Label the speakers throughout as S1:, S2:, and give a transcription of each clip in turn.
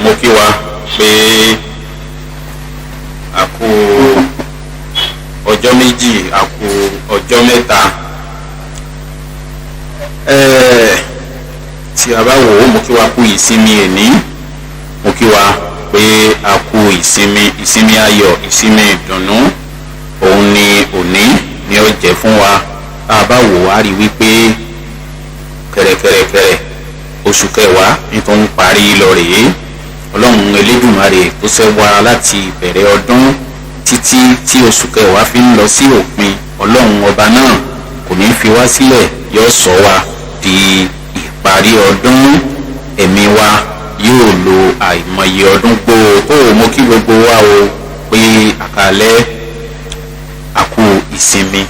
S1: Mo kí wa pé a kú ọjọ́ méjì, a kú ọjọ́ mẹ́ta. Tí a bá wò ó, mo kí wa kú ìsinmi èní, mo kí wa pé a kú ìsinmi, ìsinmi ayọ̀, ìsinmi ìdùnnú òun ni òní ni ó jẹ́ fún wa. Tá a bá wò ó, a rí wípé kẹ̀rẹ̀kẹ̀rẹ̀kẹ̀rẹ̀ oṣù kẹwàá ní tó ń parí lọ rèé. Ọlọ́run Elédùmarè tó ṣẹ́ wa láti ìbẹ̀rẹ̀ ọdún títí tí oṣù kẹwàá fi ń lọ sí òpin, Ọlọ́run ọba náà kò ní fi wá sílẹ̀, yóò sọ wa di ìparí ọdún, ẹ̀mí wa yóò lo àìmọye ọdún gbòó. Tó o mú kí gbogbo wa o pé àkàlẹ́ àkú ìsinmi.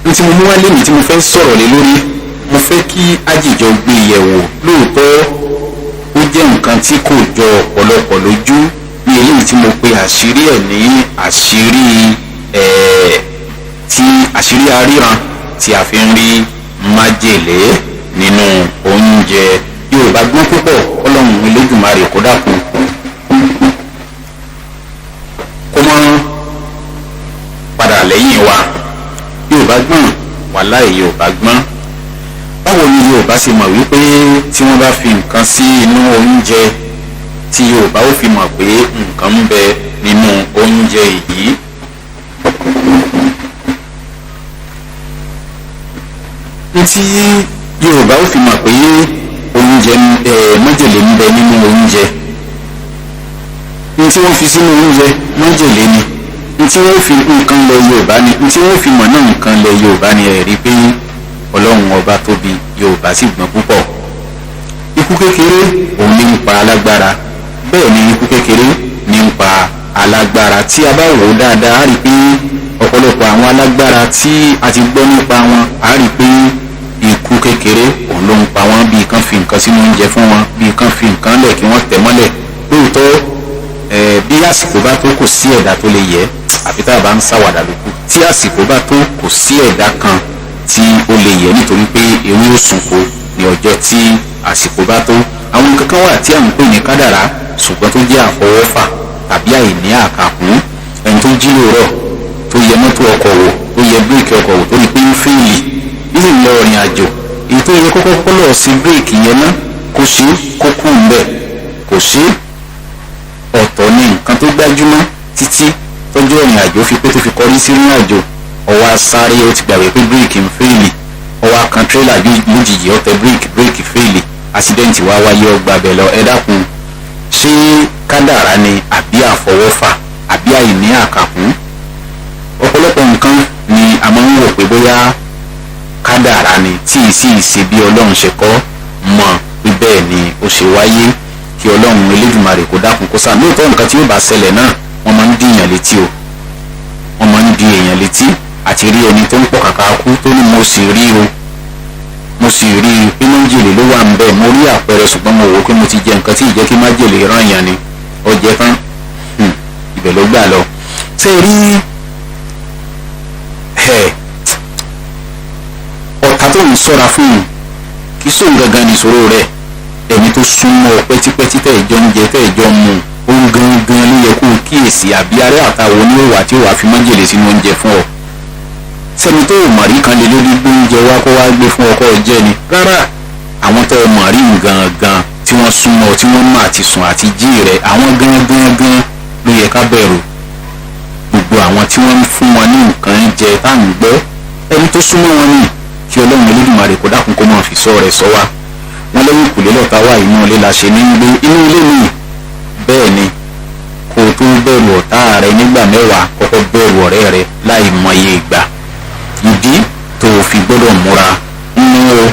S1: N tí mo mú wá lémi tí mo fẹ́ sọ̀rọ̀ lé lórí, mo fẹ́ kí àjìjọ gbé yẹ̀wò. Lóòótọ́ ó jẹ́ nǹkan tí kò jọ ọ̀pọ̀lọpọ̀ lójú ní eléyìí tí mo pe àṣírí ẹ̀ ní àṣírí tí àṣírí aríran tí a fi ń rí májèlé nínú oúnjẹ. Yorùbá gbọ́n púpọ̀, Ọlọ́run Elédùmarè kó dákun kó mọ́ padà lẹ́yìn wa. Yorùbá gbọ́n, wàláì Yorùbá gbọ́n. Báwo ni Yorùbá ṣe mọ̀ wípé tí wọ́n bá fi nǹkan sí inú oúnjẹ, tí Yorùbá ó fi mọ̀ pé nǹkan ń bẹ nínú oúnjẹ yìí? Tí Yorùbá ó fi mọ̀ pé oúnjẹ májèlé ń bẹ nínú oúnjẹ, ní tí wọ́n fi sínú oúnjẹ májèlé ni, ní tí wọ́n fi nǹkan lẹ Yorùbá ni, ní tí wọ́n fi mọ̀ náà nǹkan lẹ Yorùbá ni. Ẹ̀rí pé Ọlọ́run ọba tóbi, Yorùbá sì gbọ́n púpọ̀. Ikú kékeré òun ní ń pa alágbára, bẹ́ẹ̀ ni ikú kékeré ní ń pa alágbára. Tí a bá wò ó dáadáa, á rí i pé ọ̀pọ̀lọpọ̀ àwọn alágbára tí a ti gbọ́ nípa wọn, á rí i pé ikú kékeré òun ló ń pa wọ́n, bíi kán fi nǹkan sínú oúnjẹ fún wọn, bíi kán fi nǹkan lẹ̀ kí wọ́n tẹ̀ mọ́lẹ̀. Lóòótọ́ bí àsìkò bá tó, kò sí ẹ̀dá tó lè yẹ, àfi tá a bá ń ṣàwàdà lókù. Tí àsìkò bá tó, kò sí ẹ̀dá kan tí ó lè yẹ, nítorí pé ewé ó sunko ní ọjọ́ tí àsìkò bá tó. Àwọn kankan wà tí à ń pè ní kádàrá, ṣùgbọ́n tó jẹ́ àfọwọ́fà tàbí àìní àkàkún. Ẹni tó jí lóòrọ̀ tó yẹ mọ́tò ọkọ̀ wò, tó yẹ bíréèkì ọkọ̀ wò, tó ní pé ń fèèlì nínú ìlọ ìrìn àjò, èyí tó yẹ kọ́kọ́ kọ́lọ̀ sí bíréèkì yẹn ná, kó ṣe kó kú ń bẹ̀, kò ṣe. Ọ̀tọ̀ ní nǹkan tó gbájúmọ́ títí tọ́jú ìrìn àjò fi pé tó fi kọrí sí ìrìn àjò, ọwọ́ asáré, ó ti gbàgbé pé bíréèkì ń fèèlì, ọwọ́ akan tírélà lójijì, ó tẹ bíréèkì, bíréèkì fèèlì, àṣídẹ́ǹtì wá wáyé, ọgbà bẹ̀ lọ. Ẹ dákun, ṣé kádàrá ni àbí àfọwọ́fà àbí àìní àkàkún? Ọ̀pọ̀lọpọ̀ nǹkan ni a máa ń wò pé bóyá kádàrá ni, tí ì sì ṣe bí Ọlọ́run ṣe kọ́ mọ̀ pé bẹ́ẹ̀ ni ó ṣe wáyé. Kí Ọlọ́run Elédùmarè kó dákun kó ṣàánú. Lóòótọ́ nǹkan tí yóò bá ṣẹlẹ̀ náà, wọ́n máa ń di èèyàn létí o, wọ́n máa ń di èèyàn létí. Àti rí ẹni tó ń pọ̀ kàkà kú tó ní mo sì rí o, mo sì rí i pé májèlé ló wà ń bẹ̀, mo rí àpẹẹrẹ, ṣùgbọ́n mo wò ó pé mo ti jẹ nǹkan tí ìjẹ́ kí májèlé rán èèyàn ni, ó jẹ tán, ibẹ̀ ló gbà lọ. Ṣé rí ọ̀tá tó ń sọ́ra fún un, kì í sóun gangan ní ìṣòro rẹ̀, ẹni tó súnmọ́ ọ pẹ́típẹ́tí tẹ́ ìjọ ń jẹ, tẹ́ ìjọ ń mu, òun gangan ló yẹ kó o kíyèsí. Àbí arẹ́ àtàwọn oníwà tí ó wàá fi májèlé sínú oúnjẹ fún ọ, sẹ́ni tó mọ̀ rí kan lè lórí gbé oúnjẹ wá kó wá gbé fún ọkọ jẹ ni. Rárá, àwọn tó mọ̀ rí gangan tí wọ́n súnmọ́, tí wọ́n mọ̀ àti sùn àti jí rẹ̀, àwọn gangan gan ló yẹ ká bẹ̀rù. Gbogbo àwọn tí wọ́n ń fún wọn ní nǹkan jẹ tá à ń gbọ́, ẹni tó súnmọ́ wọn ni. Kí Ọlọ́run Elédùmarè kó dákun kó máa fi sọ rẹ̀ sọ wá. Wọ́n lẹ́yìn ìkùlé lọ́ta wá, inú ilé la ṣe ní gbé, inú ilé mi. Bẹ́ẹ̀ ni, kó o tó bẹ̀rù ọ̀tá rẹ nígbà mẹ́wàá, kọ́kọ́ bẹ̀rù ọ̀rẹ́ rẹ láì mọye ìgbà. Ìdí tó o fi gbọ́dọ̀ múra nínú o,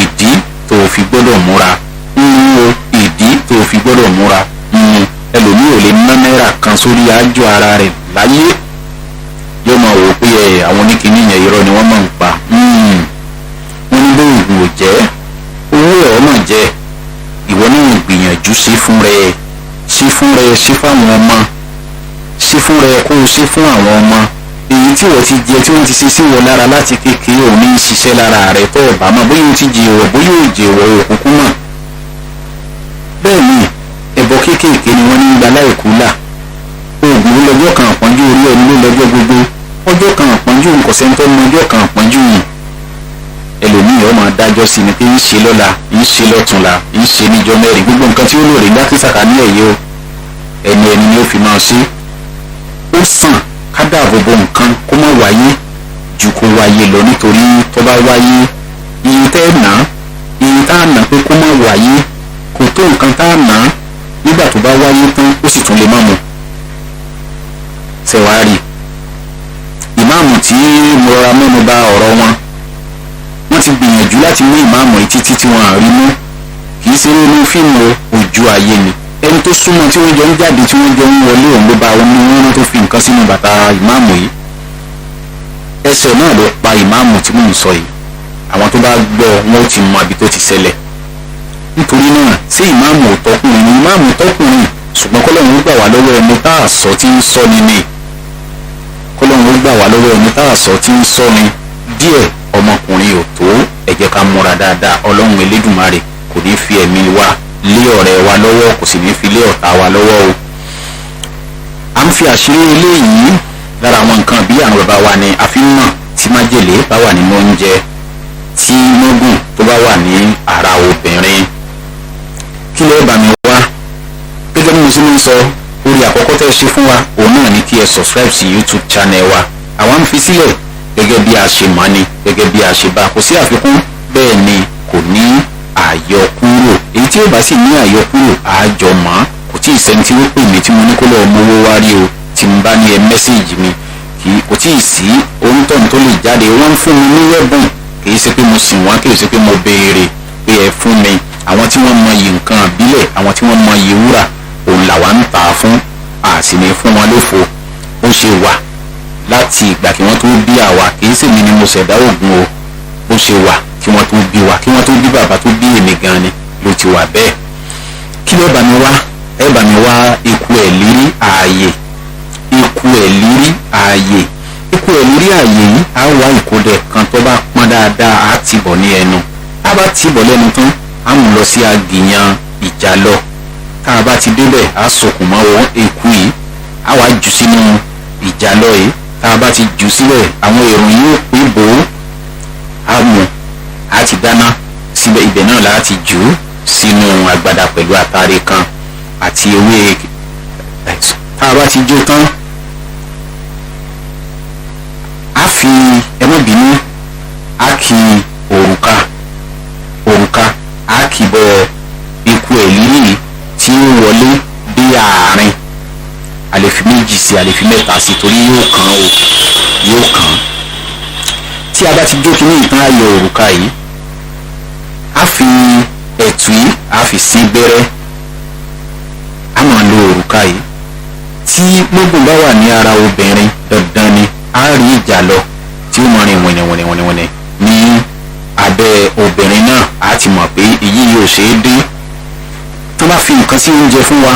S1: ìdí tó o fi gbọ́dọ̀ múra nínú o, ìdí tó o fi gbọ́dọ̀ múra nínú. Ẹlòmíì ò lè ná náírà kan sórí ájò ara rẹ̀ láyé, yóò máa wò pé ẹ àwọn oníkìíní yẹn irọ́ ni wọ́n máa ń pa. Wọ́n ní bóògùn ò jẹ́ owó ẹ̀ ọ́ mà jẹ́. Ìwọ náà gbìyànjú, ṣe fún rẹ, ṣe fún rẹ, ṣe fáwọn ọmọ, ṣe fún rẹ, kó o ṣe fún àwọn ọmọ. Èyí tí wọ́n ti jẹ, tí wọ́n ti ṣe sí wọn lára láti kékeré, òun ní í ṣiṣẹ́ lára rẹ̀ tó ọ̀bá mọ̀ bóyá o ti jẹ ìwọ̀, bóyá o jẹ ìwọ̀ òkùnkùn mọ̀. Bẹ́ẹ̀ ni ẹbọ kéékèèké ni wọ́n ní gba láìkú là. Oògùn lọ́jọ́ kan àpọ́njú, orí ẹni ló lọ́jọ́ gbogbo. Ọjọ́ kan àpọ́njú, nkọ̀sẹ́ńtọ́ mọ ọjọ́ kan àpọ́njú yìí. Ẹlòmíì ó máa dájọ́ sí ni pé ń ṣe lọ́la, ń ṣe lọ́túnla, ń ṣe níjọ́ mẹ́rin. Gbogbo nǹkan tí ó lò rí dákísàkà ní ẹ̀yẹ o, ẹni ẹni ni ó fi máa ṣe. Ó sàn ká dáàbò bo nǹkan kó má wáyé ju kó wáyé lọ, nítorí tó bá wáyé, iye tẹ́ ẹ̀ ná, iye tá a ná pé kó má wáyé kò tó nǹkan tá a ná nígbà tó bá wáyé tán, ó sì tún lè má mu. Ṣẹ̀wárí ìmáàmù tí mo rọra mẹ́nu bà ọ̀rọ̀ wọn, wọ́n ti gbìyànjú láti mú ìmáàmù yìí títí tí wọ́n rí mú. Kì í ṣe inú fíìmù, ojú ayé ni. Ẹni tó súnmọ́ tí wọ́n jọ ń jáde, tí wọ́n jọ ń wọlé, òun ló bá wọn ní wọ́n tó fi nǹkan sínú bàtà ìmáàmù yìí. Ẹsẹ̀ náà ló pa ìmáàmù tí mò ń sọ yìí. Àwọn tó bá gbọ́ wọn ó ti mọ ibi tó ti ṣẹlẹ̀. Nítorí náà, ṣé ìmáàmù ò tọkùnrin ni? Ìmáàmù tọkùnrin, ṣùgbọ́n kọ́lọ́run ó gbà wá lọ́wọ́ ẹni tá a sọ tí ń sọ ni ni. Kọ́lọ́run ó gbà wá lọ́wọ́ ẹni tá a sọ tí ń sọ ni. Díẹ̀ ọmọkùnrin ò tó. Ẹ jẹ́ ká múra dáadáa. Ọlọ́run Elédùmarè kò ní fi ẹ̀mí wa lé ọ̀rẹ́ wa lọ́wọ́, kò sì ní fi lé ọ̀tá wa lọ́wọ́ o. À ń fi àṣírí eléyìí lára àwọn nǹkan bí àwọn bàbá wa ni a fi ń mọ̀ tí májèlé bá wà nínú oúnjẹ, tí mọ́gùn tó bá wà ní ara obìnrin. Kí ló bá mi wá? Gẹ́gẹ́ bí mo ṣe ń sọ, orí àkọ́kọ́ tẹ́ ẹ ṣe fún wa, òun náà ni kí ẹ subscribe sí YouTube channel wa. Àwa ń fi sílẹ̀ gẹ́gẹ́ bí a ṣe mọ̀ ni, gẹ́gẹ́ bí a ṣe bá. Kò sí àfikún, bẹ́ẹ̀ ni kò ní àyọkúrò. Èyí tí ó bá sì ní àyọkúrò, àjọ mọ́. Kò tí ì sẹ́ni tí ó pè mí tí mo ní kó lọ́ọ́ mówó wá rí o. Tí n bá ní ẹ message mi, kì í kò tí ì sí onítọ̀hún tó lè jáde. Wọ́n ń fún mi ní ẹ̀bùn, kì í ṣe pé mo sìn wọ́n, kì í ṣe pé mo béèrè pé ẹ fún mi. Àwọn tí wọ́n mọ iyì nǹkan àbílẹ̀, àwọn tí wọ́n mọ iyì wúrà, òun làwa ń tà á fún, àsì ní fún wọn lófo. Ó ṣe wà láti ìgbà kí wọ́n tó bí àwa. Kì í ṣèmi ni mo ṣẹ̀dá ògùn o. Bó ṣe wà kí wọ́n tó bí wa, kí wọ́n tó bí bàbá tó bí èmi gan ni ló ti wà bẹ́ẹ̀. Kí ló bá mi wá? Ẹ bá mi wá eku ẹ̀ lérí ààyè, eku ẹ̀ lérí ààyè, eku ẹ̀ lérí ààyè yìí. Á wá ìkódẹ kan tó bá pọ́n dáadáa, á ti bọ̀ ní ẹnu. Á bá ti bọ̀ lẹ́nu tán, á mú lọ sí agìyàn ìjàlọ. Tá a bá ti débẹ̀, á sokùn mọ́ wọn eku yìí, á wá jù sínú ìjàlọ yìí. Tá a bá ti jù sílẹ̀, àwọn èrò yìí ó pé bò ó. Á mú, á ti dáná síbẹ̀. Ibẹ̀ náà láti jù ú sínú agbada pẹ̀lú àtàrí kan àti ewé. Tá a bá ti jó tán, á fi, ẹ má bínú, á kì òrùka, òrùka á kì bọ ikú ẹ̀ lílì tí ó wọlé dé àárín. A lè fi méjì sí, a lè fi mẹ́ta sí, torí yóò kàn ó, yóò kàn. Tí a bá ti jó kíní ìtàn, ayọ̀ òrùka yìí, á fi ẹ̀tù yìí, á fi sí gbẹ́rẹ́, á máa lo òrùka yìí. Tí gbógun bá wà ní ara obìnrin, dandan ni á rí ìjà lọ tí ó máa rìn wìnìwìnìwìnìwìnì ní abẹ́ obìnrin náà. Á ti mọ̀ pé èyí yóò ṣe é dín. Tó bá fi nǹkan sí oúnjẹ fún wa,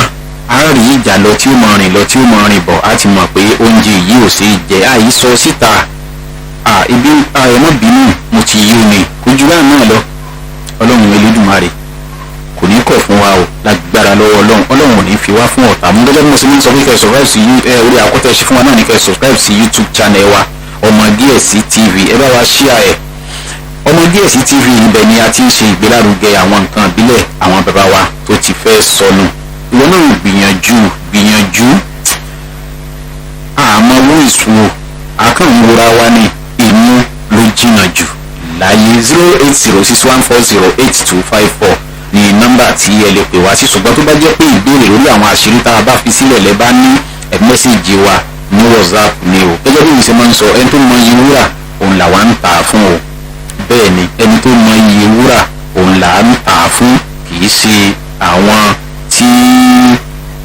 S1: á rí ìjà lọ tí ó máa rìn lọ, tí ó máa rìn bọ̀. Á ti mọ̀ pé oúnjẹ yìí ò ṣe é jẹ. Àyí sọ síta, ibi ẹ má bínú, mo ti yí ni, kò jù báyìí náà lọ. Ọlọ́run Elédùmarè kò ní kọ̀ fún wa o. Lágbára lọ́wọ́ Ọlọ́run, Ọlọ́run ò ní fi wá fún ọ̀tá mú. Gẹ́gẹ́ bí mo ṣe ní sọ pé kẹ́ ẹ subscribe sí orí àkọ́tẹ́ ṣe fún wa náà ní kẹ́ ẹ subscribe sí YouTube channel wa, Ọmọ Díẹ̀sí TV. Ẹ bá wa share ẹ̀. Ọmọ Díẹ̀sí TV, ibẹ̀ ni a ti ń ṣe ìgbélárugẹ àwọn nǹkan ìbílẹ̀ àwọn bàbá wa tó ti fẹ́ sọnù. Ìwọ náà gbìyànjú, gbìyànjú. Àmọ́ owó ìṣòwò àkànwòra wa ní inú ló jìnnà jù láyé. 08061408254 ní nọ́mbà tí ẹ lè pè wá sí. Ṣùgbọ́n tó bá jẹ́ pé ìbéèrè lórí àwọn àṣírí tá a bá fi sílẹ̀ lẹ́ bá ní, ẹ message wa ní WhatsApp ni o. Gẹ́gẹ́ bí mi ṣe máa ń sọ, ẹni tó mọ iye wúrà, òun làwa ń tà á fún o. Bẹ́ẹ̀ ni, ẹni tó mọ iye wúrà, òun là ń tà á fún. Kì í ṣe àwọn tí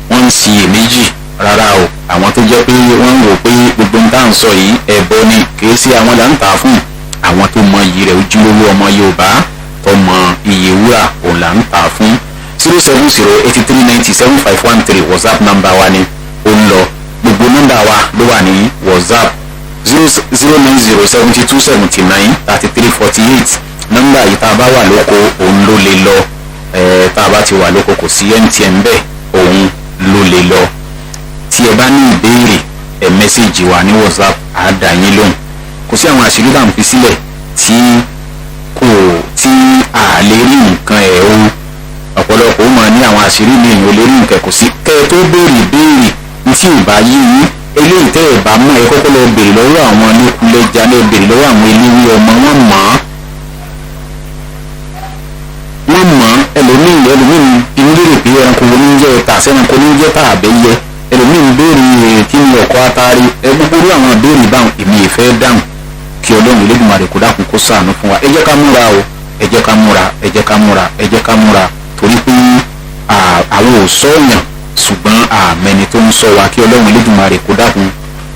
S1: wọ́n ń ṣiyèméjì rárá o. Àwọn tó jẹ́ pé wọ́n ń wò pé gbogbo ń tá à ń sọ yìí ẹbọ ni, kì í ṣe àwọn là ń tà á fún. Àwọn tó mọ iyì rẹ̀, ojúlówó ọmọ Yorùbá tó mọ iye wúrà, òun là ń tà á fún. 07083907513, WhatsApp number wa ni ó ń lọ. Gbogbo nọ́mbà wa ló wà ní WhatsApp. 09072793348, nọ́mbà yìí, tá a bá wà lóko, òun ló lè lọ. Tá a bá ti wà lóko kò sí MTN bẹ́ẹ̀, òun ló lè lọ. Tí ẹ bá ní ìbéèrè, ẹ message wa ní WhatsApp, á dá yín lóhùn. Kò sí àwọn àṣírí tá à ń fi sílẹ̀ tí kò tí a lè rí nǹkan ẹ̀ o. Ọ̀pọ̀lọpọ̀ ó máa ní àwọn àṣírí ní èèyàn ò lè rí nǹkan. Kò sí. Kẹ́ ẹ tó béèrè béèrè ní tí ò bá yé yín, eléyìí tẹ́ ẹ̀ bá mọ̀, ẹ kọ́kọ́ lọ béèrè lọ́wọ́ àwọn oníkulẹ̀já, lọ béèrè lọ́wọ́ àwọn eléwé ọmọ. Wọn mọ̀ ọ́, wọ́n mọ̀. Ẹlòmíì ń béèrè pé ẹranko wo ní jẹ́ ẹ̀ta, sẹ́ranko ní jẹ́ tà àbẹ́yẹ. Ẹlòmíì ń béèrè kí ni ọ̀kọ́ atari. Ẹ gbogbo orí àwọn ìbéèrè báwọn, èmi ìfẹ́ dáhùn. Kí Ọlọ́run Elédùmarè kó dákun kó ṣàánú fún wa. Ẹ jẹ́ ká múra o, ẹ jẹ́ ká múra, ẹ jẹ́ ká múra, ẹ jẹ́ ká múra, torí pé àwọn ò sọ̀yàn, ṣùgbọ́n àmẹ́ni tó ń sọ wa. Kí Ọlọ́run Elédùmarè kó dákun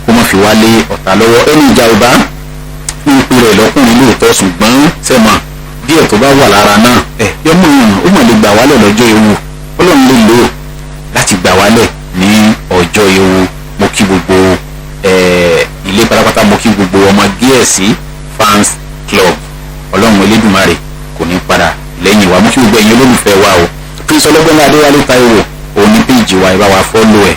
S1: kó má fi wá lé ọ̀tá lọ́wọ́. Ẹni ìjà ò bá ní ipò rẹ̀ lọ́kùnrin lóòótọ́, ṣùgbọ́n sẹ́mà díẹ̀ tó bá wà lára náà, ẹ yọmọ yàn, ó mọ̀ lè gbà wálẹ̀ lọ́jọ́ ewu. Ọlọ́run lè lò ó láti gbà wálẹ̀ ní ọjọ́ ewu. Mo kí gbogbo ilé pátápátá, mo kí gbogbo ọmọ Gíẹ̀sì fans club. Ọlọ́run Elédùmarè kò ní padà lẹ́yìn wa. Mo kí gbogbo ẹ̀yin olólùfẹ́ wa o. Prince Ọlọ́gbọ́n Adéwálé Táíwò òun ní page wa. Ẹ bá wa follow ẹ,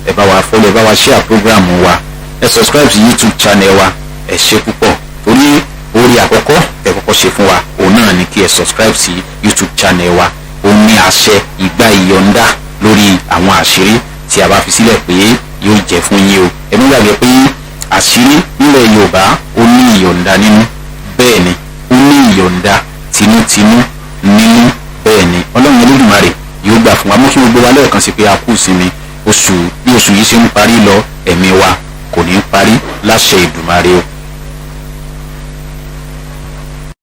S1: ẹ bá wa follow, ẹ bá wa share program wa, ẹ subscribe sí YouTube channel wa. Ẹ ṣe púpọ̀, torí orí àkọ́kọ́ ẹ kọ́kọ́ ṣe fún wa, òun náà ni kí ẹ subscribe sí YouTube channel wa. Ó ní àṣẹ ìgbà ìyọ̀ǹda lórí àwọn àṣírí tí a bá fi sílẹ̀ pé yóò jẹ́ fún yín o. Ẹ má gbàgbé pé àṣírí nílẹ̀ Yorùbá, ó ní ìyọ̀ǹda nínú. Bẹ́ẹ̀ ni, ó ní ìyọ̀ǹda tinútinú nínú. Bẹ́ẹ̀ ni, Ọlọ́run Olódùmarè yóò gbà fún wa. Mú kí gbogbo wa lẹ́ẹ̀kan sí pé a kú ìsinmi oṣù. Bí oṣù yìí ṣe ń parí lọ, ẹ̀mí wa kò ní parí láṣẹ Ìdùmarè o.